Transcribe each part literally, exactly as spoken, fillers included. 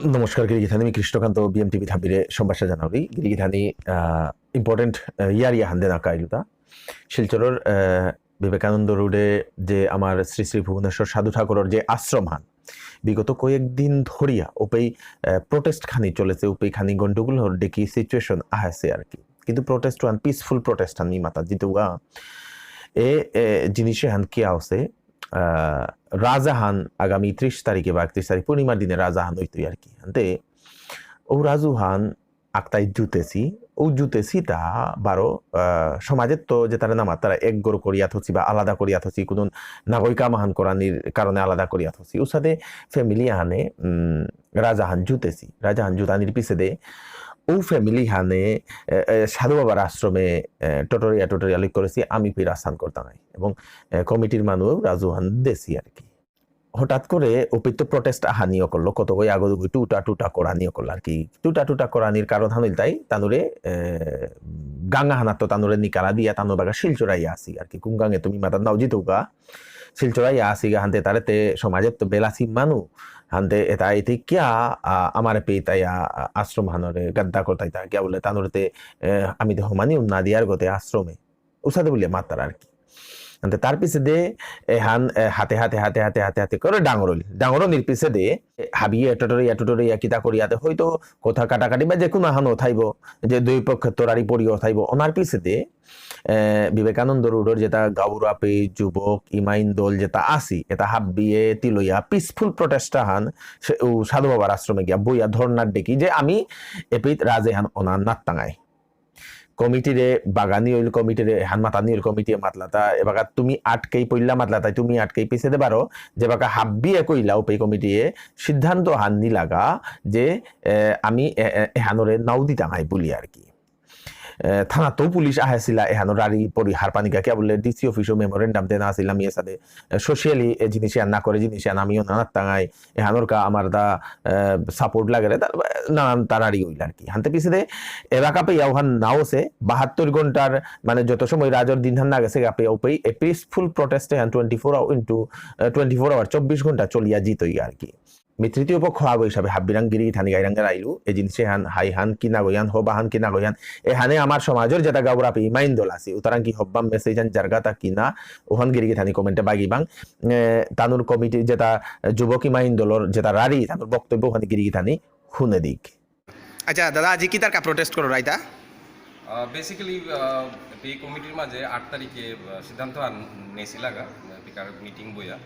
নমস্কার, গিরিগিথানি, আমি কৃষ্ণকান্ত, বিএমটিভি থাপিরে সম্ভাষা জানাউরি। গিরিগিথানি, আহ, important, আহ, ইয়ারি আহান দেনা কাইলুতা। শিলচরর, আহ, বিবেকানন্দ রোডে যে আমার শ্রী শ্রী ভুবনেশ্বর সাধু ঠাকুরর যে আশ্রম হান, বিগত কয়েকদিন ধরিয়া ওপেই, আহ, protest খানি চলেছে, ওপেই খানি গন্ডগোল হর ডেকি situation আহেছে আর কি। কিন্তু protest হান peaceful protest হান মি মাতা জিতুগা। এ, এ, জিনিসে হান কি আছে? আহ, রাজা হান আগামী ত্রিশ তারিখে বা একত্রিশ তারিখ পূর্ণিমার দিনে রাজা হান হইতই আর কি। আনতে ও রাজু হান আকতাই জুতেছি, ও জুতেছি তা বারো, আহ, সমাজের তো যে তারা নামা তারা এক গড় করিয়া থসি বা আলাদা করিয়া থসি, কোনো নাগরিক আমাহান করানির কারণে আলাদা করিয়া থসি। ওর সাথে family আহানে, উম, রাজা হান জুতেছি, রাজা হান জুতানির পিছে দে ও family হানে, এ, এ, সাধু বাবার আশ্রমে, এ, টটরিয়া টটরিয়া লিক করেছি, আমি ফির আস্থান করতাম নাই। এবং, এ, কমিটির মানুষ রাজু হান দেছি আর কি। হঠাৎ করে ওপিত protest আহানি অকরল, কত ওই আগো দুগো টুটা টুটা করানি অকরল আর কি। টুটা টুটা করানির কারণ হান ইলতাই, তানুরে, এ, গাঙ্গা হানাত তো তানুরে নিকালা দিয়া তানু বাগা শিলচরাই আসি আর কি। কুন গাঙে তুমি মাতা নাও জিতুগা, শিলচরাই আসি গা হানতে তারে তে সমাজে তো বেলাসি মানু, হানতে এতা এতে কিয়া, আ, আমার পে তাই, আ, আশ্রম হানরে গাদ্দা করতাই তা কিয়া বলে তানুরে তে, এ, আমি তো হমানি উন্না দিয়ার গতে আশ্রমে। উসাদে বুলিয়া মাতার আর কি। আনতে তার পিছে দে এহান, এ, হাতে হাতে হাতে হাতে হাতে হাতে করে ডাঙরল। ডাঙরনির পিছে দে, এ, হাবিয়ে টটরে ইয়া টটরে ইয়া কিতা করিয়াতে হয়তো কথা কাটাকাটি বা যে কোনো আহানও থাইব, যে দুই পক্ষে তরারি পড়িও থাইব। ওনার পিছে দে, এ, বিবেকানন্দ রোডর যেটা গাউরাপি যুবক ইমাইন দল যেটা আসি, এটা হাবিয়ে তিলইয়া peaceful protest হান সে, উ, সাধু বাবার আশ্রমে গিয়া বইয়া ধর্নার ডেকি যে আমি এপিত রাজে হান ওনার নাত্তাঙাই। কমিটিরে বাগানি অইল কমিটিরে হান মাতানি অইল কমিটিয়ে মাতলাতা, এবাকা তুমি আটকেই পইলা মাতলাতাই তুমি আটকেই পিছে দে বারো, যেবাকা হাব্বিয়ে কইলা ওপেই কমিটিয়ে সিদ্ধান্ত হান নিলাগা যে, এ, আমি এ, এ, এহানরে নাও দিতাম আই বুলি আর কি। এ, থানাতেও পুলিশ আহেছিলা এহানো রারি পরি হারপানিকা কিয়া বুলে ডিসি অফিসও মেমোরেন্ডাম দেনা আসিলাম ইয়ে সাদে, এ, socially এ জিনিস ইয়ান না করে জিনিস ইয়ান আমিও না নাত্তাঙাই, এহানোর কা আমার দা, এ, support লাগে রে, তার, এ, নানান তারারি হইল আর কি। হানতে পিছে দে এলাকা পে ইয়াওহান নাও সে বাহাত্তর ঘন্টার মানে যত সময় রাজর দিন হান না গেছে গা পে ওপেই এ peaceful protest এহান twenty four hour into, এ, twenty four hour, চব্বিশ ঘন্টা চলিয়া জিতই আর কি। মি তৃতীয় পক্ষ আগো হিসাবে হাব্বিরাং গিরি গিথানি গাইরাং গাইলু, এ জিনিসে হান, হাই হান, কি না গইয়ান, হবা হান, কি না গইয়ান, এহানে আমার সমাজর যেটা গাউরাপি ইমাইন দল আছে, উতারাং কি হব্বা message হান জারগাতা কি না, ওহান গিরি গিথানি comment এ বাগিবাং, এ, তানুর কমিটি যেটা যুবক ইমাইন দলর যেটা রারি, তানুর বক্তব্য ওহান গিরি গিথানি হুনে দিক। আচ্ছা, দাদা, আজি কিতার কা protest করো রাইতা? আহ, basically, আহ, পে কমিটির মাঝে আট তারিখে, আহ, সিদ্ধান্ত আন-, নেসিলাগা, আহ, পিকার মিটিং বইয়া।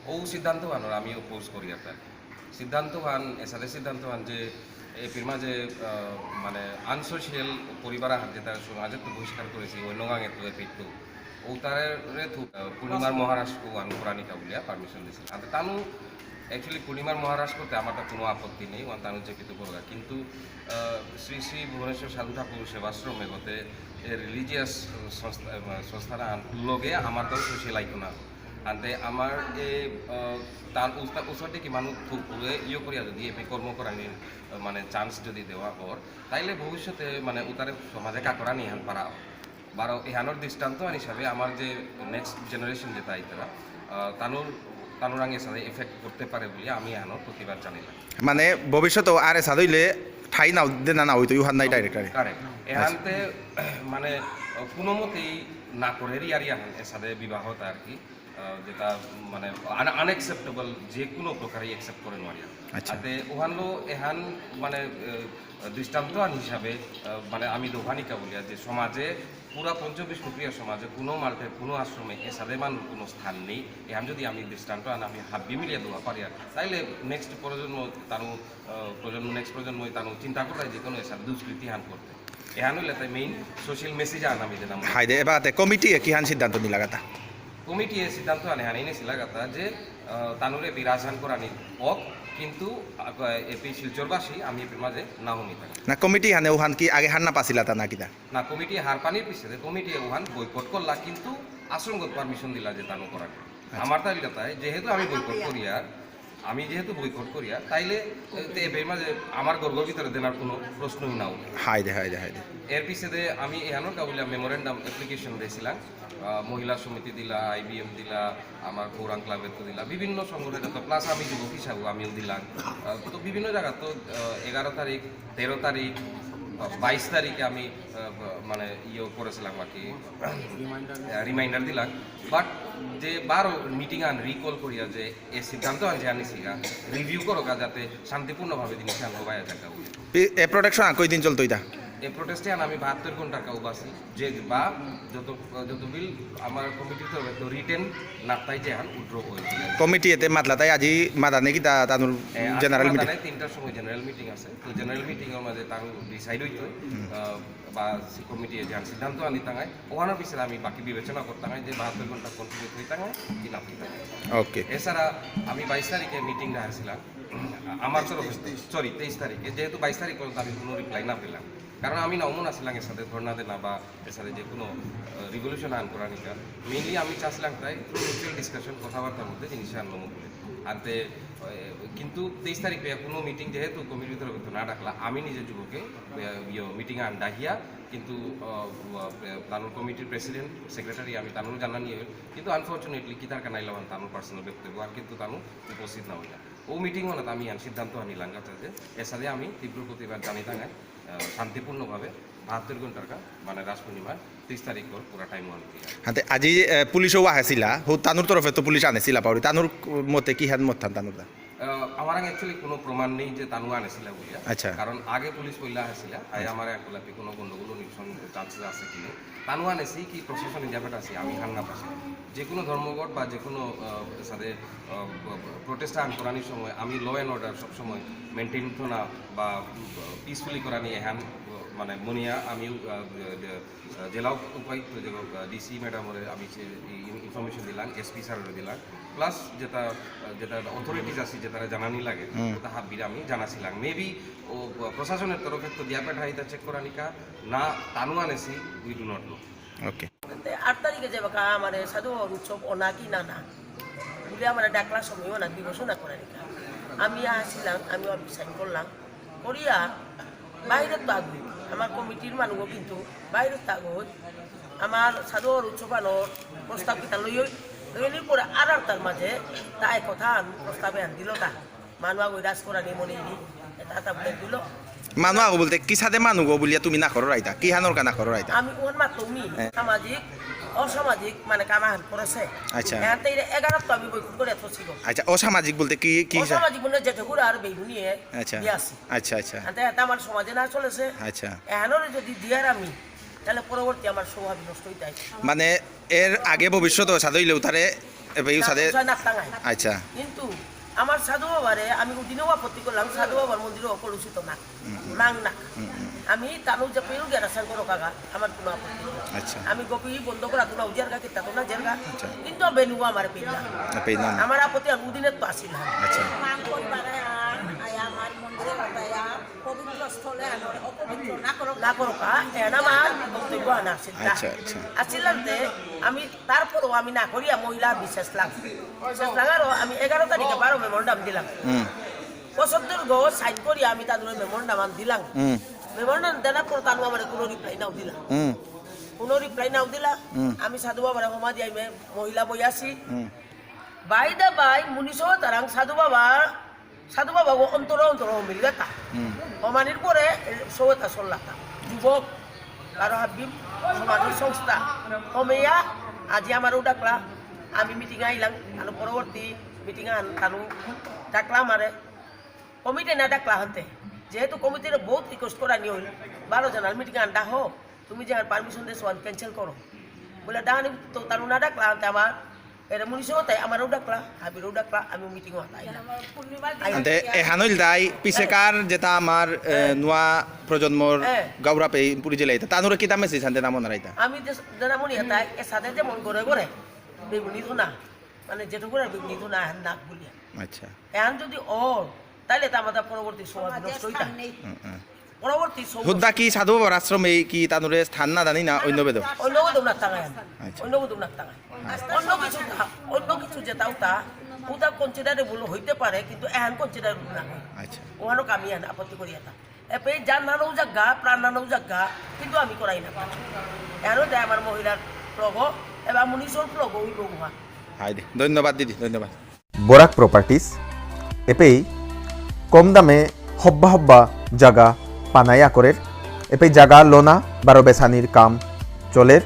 ও সিদ্ধান্ত আনর আমি oppose করি আর কি। সিদ্ধান্ত আন, এসাদে সিদ্ধান্ত আন যে এপির মাঝে, আহ, মানে, unsocial পরিবার আহার যেটা সমাজে তো বহিষ্কার করেছি, অন্য গাঙে তো এপির তো। ও তারে রে থু, আহ, পূর্ণিমার মহারাজ ও আন পুরানিকা বুলিয়া permission দিছিল। আর তানু actually পূর্ণিমার মহারাজ করতে আমার তো কোনো আপত্তি নেই, ওয়ান তানু যে কিন্তু করগা। কিন্তু, আহ, শ্রী শ্রী ভুবনেশ্বর সাধু ঠাকুর সেবাশ্রম এগোতে এ religious সংস্থা, আহ, সংস্থার আন-, লগে আমার তো social icon আন। আনতে আমার এ, আহ, তার উস্তা-, উসাতে কি মানুষ থুকুরে ইয়ে করিয়া যদি এপি কর্ম করানি, আহ, মানে chance যদি দেওয়া হর, তাইলে ভবিষ্যতে মানে উতারে সমাজে কাকরা নিয়ে হান পারা। বারো এহানোর দৃষ্টান্ত হিসাবে আমার যে next generation যেটা আইতারা, আহ, তানুর, তানুর আগে সাথে effect করতে পারে বলে আমি এহানোর প্রতিবাদ জানাইলাম। মানে ভবিষ্যতে আর এসাদে হইলে ঠাই না দে না, না হইতো ইউহান নাই direct আরে। Correct। এহানতে, মানে, কোনো মতেই না করে রিয়ারি আহান এসাদে বিবাহতা আর কি, আহ, যেটা মানে আন-, unacceptable, যে কোনো প্রকারে accept করে নোয়ারি আর। আচ্ছা। আতে ওহানলো এহান মানে, আহ, দৃষ্টান্ত আন হিসাবে, আহ, মানে আমি দোহানিকা বলিয়া যে সমাজে পুরা পঞ্চ বিষ্ণুপ্রিয়া সমাজে কোনো মার্তে কোনো আশ্রমে এসাদে মান কোনো স্থান নেই। এহান যদি আমি দৃষ্টান্ত আন আমি হাব্বি মিলিয়া দোয়া পারি আর, তাইলে next প্রজন্ম তানু, আহ, প্রজন্ম, next প্রজন্ম তানু চিন্তা করে যে কোনো এসাদে দুষ্কৃতি হান করতে। এহান হইলে তাই main social message আন আমি দিলাম। হাই দে, এবার তে কমিটি কি হান সিদ্ধান্ত নিলাগাতা? কমিটি এ সিদ্ধান্ত আনে হানি নেসিলাগাতা যে, আহ, তানুরে বিরাজহান করানি অক, কিন্তু, আহ, এপি শিলচরবাসী আমি এপির মাঝে না হুনি থাকে। না, কমিটি হানে ওহান কি আগে হার না পাসিলা তা না কিনা? না, কমিটি হার পানির পিছনে কমিটি ওহান boycott করলা, কিন্তু আশ্রমগত permission দিলা যে তানু করানি। আচ্ছা। আমার তাই কথা, যেহেতু আমি boycott করি আর আমি যেহেতু বয়কট করিয়া, তাইলে তে এবার মাঝে আমার ঘরর ভিতরে দেনার কোনো প্রশ্নই না উঠে। হাই দে, হাই দে, হাই দে। এর পিছে দে আমি এহানোর কাবুলিয়া মেমোরেন্ডাম অ্যাপ্লিকেশন দিয়েছিলাম, আহ, মহিলা সমিতি দিলা, আইবিএম দিলা, আমার গৌরাং ক্লাবের তো দিলা, বিভিন্ন সংগঠন তো, প্লাস আমি যুবক হিসাবে আমিও দিলাম। আহ, তো বিভিন্ন জায়গা তো, আহ, এগারো তারিখ, তেরো তারিখ, আহ, বাইশ তারিখে আমি, আহ, মানে ইয়ে করেছিলাম আর কি, রিমাইন্ডার দিলাম। বাট যে বারো মিটিং আন রিকল করিয়া যে এ সিদ্ধান্ত আন যে আনিসিগা, রিভিউ করো কা, যাতে শান্তিপূর্ণভাবে জিনিস আন হবাই যাক। পি-, এ প্রোটেকশন আর কয়দিন চলতো এটা? এ প্রোটেস্টে আন আমি বাহাত্তর ঘন্টার কা উবাসি, যে বা যত, যত বিল আমার কমিটির তরফে তো রিটেন নাতাই যে আন উইথড্র হয়ে যায়। কমিটি এতে মাতলা তাই আজি মাদানে কি তা-, তানুর এ, আজ জেনারেল মিটিং? মাদানে তিনটার সময় জেনারেল মিটিং আছে, তো জেনারেল মিটিং এর মাঝে তার ডিসাইড হইতো, আহ, বা সি কমিটি যে আন সিদ্ধান্ত আনি তাঙায়, ওখানে পিছনে আমি বাকি বিবেচনা করতাম যে বাহাত্তর ঘন্টা কন্টিনিউ হইতাম কি না হইতাম। ওকে। এছাড়া আমি বাইশ তারিখে মিটিং ডাকছিলাম আমার তরফে, সরি, তেইশ তারিখে, যেহেতু বাইশ তারিখ পর্যন্ত আমি কোনো রিপ্লাই না পেলাম, কারণ আমি না অমন আসলাম এর সাথে ধর্ণা দেনা বা এর সাথে যে কোনো, আহ, রিভলিউশন আন করা নিকা। মেইনলি আমি চাচ্ছিলাম তাই মিউচুয়াল ডিসকাশন, কথাবার্তার মধ্যে জিনিস আনলো মুখ বলে। আনতে, আহ, কিন্তু তেইশ তারিখে কোনো মিটিং যেহেতু কমিটির তরফে তো না ডাকলা, আমি নিজের যুবকে, আহ, ইয়ে, মিটিং আন ডাহিয়া কিন্তু, আহ, আহ, তানুর কমিটির প্রেসিডেন্ট, সেক্রেটারি আমি তানুর জানা নিয়ে হইল। কিন্তু আনফরচুনেটলি কিতার কানাইলাম তানুর পার্সোনাল ব্যক্তিগত আর কিন্তু তানু উপস্থিত না হইলা। ও মিটিং মানে আমি আন সিদ্ধান্ত আনিলাম যে এর সাথে আমি তীব্র প্রতিবাদ জানিয়ে থাকায়, আহ, শান্তিপূর্ণভাবে বাহাত্তর ঘন্টার কা মানে রাস পূর্ণিমার তেইশ তারিখ পর পুরা টাইম ওয়ান। হাতে আজি, এ, পুলিশও আহেছিলা, হো তানুর তরফে তো পুলিশ আনেছিলা পাউরি, তানুর মতে কি হান মত থান তানুর দা? আহ, আমার আগে অ্যাকচুয়ালি কোনো প্রমাণ নেই যে তানু আনেছিলা বুলিয়া। আচ্ছা। কারণ আগে পুলিশ কইলা আহেছিলা, আই আচ্ছা। আমার এক গোলাপি কোনো গন্ডগোল নিউশন চান্সেস আছে কি নেই। তানু আনেছি কি প্রশাসন ইন্ডিয়া আছে, আমি হার না পাচ্ছি। যে কোনো ধর্মঘট বা যে কোনো, আহ, সাথে, আহ, প্রোটেস্ট আন করানির সময় আমি ল অ্যান্ড অর্ডার সবসময় মেনটেন তো না বা, উম, পিসফুলি করানি এহান, আহ, মানে মনিয়া আমি, আহ, আহ, জেলা উপায়ুক্ত যে, আহ, ডিসি ম্যাডামরে আমি সে ই-, ইন-, ইনফরমেশন দিলাম, এসপি স্যাররে দিলাম, প্লাস যেটা, আহ, যেটা অথরিটিজ আছে, যেটা জানানি লাগে, হুম। ওটা হাবিরে আমি জানাছিলাম। মেবি ও, আহ, প্রশাসনের তরফে তো দিয়া পেঠা এটা চেক করানিকা, না তানু আনেছি, we do not know। ওকে। তে আট তারিখে যে বাকা আমার সাধু বাবার উৎসব ওনা কি না না, বুলে আমার ডাকলা সময় ওনা কি ঘোষণা করানিকা। আমি আসছিলাম, আমি অফিস সাইন করলাম, করিয়া বাইরে তো আগু, আমার কমিটির মানুষও কিন্তু বাইরে তো আগু, আমার সাধু বাবার উৎসব আনোর প্রস্তাব কিতা লই, লইনির পরে আর আর তার মাঝে তাই কথা আন, প্রস্তাবে আন দিল তা। মানু আগই রাস করানি মনে নি, এটা এটা বুলে দিল। মানু আগো বলতে কি সাথে মানু গো বুলিয়া তুমি না করো রাইতা? কি হানোর কা না করো রাইতা? আমি ওর মা তুমি হ্যাঁ। সামাজিক, অসামাজিক মানে কামাহান করেছে। আচ্ছা। এখান থেকে এগারো তো আমি বই করে থসি গো। আচ্ছা, অসামাজিক বলতে কি, কি হিসা-? অসামাজিক মানে যেটা করে আর বেগুনি এ আচ্ছা। দিয়ে আসি। আচ্ছা, আচ্ছা। এতে এতে আমার সমাজে না চলেছে। আচ্ছা। এহানোরে যদি দিয়ার আমি, তাহলে পরবর্তী আমার স্বভাব নষ্ট হইতে হয়। মানে এর আগে ভবিষ্যতে সাধু হইলেও তারে এবার না, সাথে পূজা না টাঙায়। আচ্ছা। কিন্তু আমার সাধু বাবারে আমি ওদিনেও আপত্তি করলাম, সাধু বাবার মন্দিরও কলুষিত না, হুম, হুম। মাং না। হুম, হুম। আমি তানু যে পেরু গেরা সাং করো কাকা, আমার কোনো আপত্তি নেই। আচ্ছা। আমি গোপী বন্ধ করা তোলা উজার গা কিতা তোলা জের গা। আচ্ছা। কিন্তু বেনু আমার পেইলা। না, পেইলা না। আমার আপত্তি আর ওদিনের তো আসিল না। আচ্ছা। মাং পরিবারে আ-, আয়া আমার মন্দিরে বাতায়া পবিত্র স্থলে আমার অপবিত্র না করো। না করো কা, এনা আমার বক্তব্য আনা আসিল না। আচ্ছা, আচ্ছা। আসিল না তে, আমি তারপরেও আমি না করিয়া মহিলা বিশেষ লাগ। বিশেষ লাগারও আমি এগারো তারিখে বারো মেমোরান্ডাম দিলাম। হুম। পঁচাত্তর গো সাইন করিয়া আমি তাদের মেমোরান্ডাম আমি দিলাম। হুম। মেমোরান্ডাম দেনার পর তানু আমার কোনো রিপ্লাই নাও দিলা। হুম। কোনো রিপ্লাই নাও দিলা। হুম। আমি সাধু বাবার হমা দিয়ে আমি মহিলা বই আসি। হুম। By the by, মুনিসহ তারাং সাধু বাবা, সাধু বাবা ও অন্তর অন্তর মিলগাতা। হুম। অমানির পরে সৌতা সল্লাতা। যুবক, কারো হাবিব, সমাজ সংস্থা। কমেয়া, আজি আমারও ডাকলা, আমি মিটিং আইলাম, আর পরবর্তী মিটিং আন, তানু ডাকলা আমারে। কমিটি না ডাকলা হানতে। যেহেতু কমিটির বহুত রিকোয়েস্ট করা নিয়ে হইল, বারো জনার মিটিং আন ডাহো, তুমি যে পারমিশন দেছো আন ক্যান্সেল করো। বলে, ডাহানি তো তানু না ডাকলা হানতে আমার এরা মুনিসও তাই আমারও ডাকলা, হাবিরও ডাকলা, আমি মিটিং হতা আইলাম। আনতে এহানইল দাই পিছেকার যেটা আমার, এ, হ্যাঁ। নোয়া প্রজন্মর হ্যাঁ। গাউরা পে পুরি জেলা ইতা। তানুরে কিতা মেসেজ আনতে নাম নারাইতা? আমি যে, যেটা মনে হয় তাই, এর সাথে যেমন ঘরে ঘরে বেগুনি ধুনা, মানে যেটুকু আর বেগুনি ধুনা, আর নাক বলিয়া। আচ্ছা। এখন যদি অর, তাহলে তো আমাদের পরবর্তী সমাজ নষ্ট হইতা। হুম, হুম। পরবর্তী সময় হুদ্দা কি সাধু বাবার আশ্রমে কি তানুরে স্থান না দানি না অন্য বেদম? অন্য বেদম না তাঙায়। আচ্ছা। অন্য বেদম না তাঙায়। অন্য কিছু তা, অন্য কিছু যেটা ওটা, ওটা কনসিডারেবল হইতে পারে, কিন্তু এখন কনসিডারেবল না হয়। আচ্ছা। ওখানে আমি এখন আপত্তি করি এটা। এপে জান নানও জাগা, প্রাণ নানও জাগা, কিন্তু আমি করাই না। এখনো দেয় আমার মহিলার প্লগ, এবার মুনিশর প্লগ ওই বগুহা। হাই দে, ধন্যবাদ দিদি, ধন্যবাদ। বরাক প্রপার্টিজ এপেই কম দামে হব্বা হব্বা জাগা পানায়া করের। এপেই জাগা লোনা বারো বেসানির কাম চলের।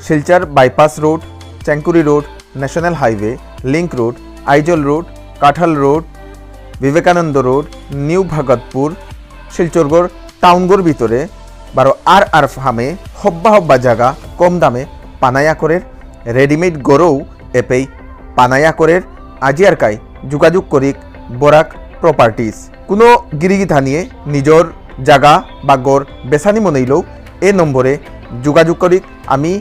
Silchar bypass road, Chengkuri road, national highway, link road, Aizawl road, Kathal road, Vivekananda road, new Bhagatpur, শিলচরগর টাউনগর ভিতরে বারো আর আর ফামে হব্বা হব্বা জাগা কম দামে পানায়া করের। রেডিমেড গরৌ এপেই পানায়া করের। আজি আর কাই যোগাযোগ করিক বরাক প্রপার্টিজ। কোনো গিরিগিথানিয়ে নিজর জাগা বা গর বেসানি মনেইলেও এ নম্বরে যোগাযোগ করিক। আমি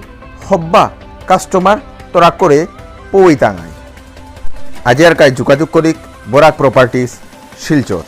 হব্বা কাস্টমার তরাক করে পৌই তাঙাই। আজি আর কাই যোগাযোগ করিক বরাক প্রপার্টিজ শিলচর।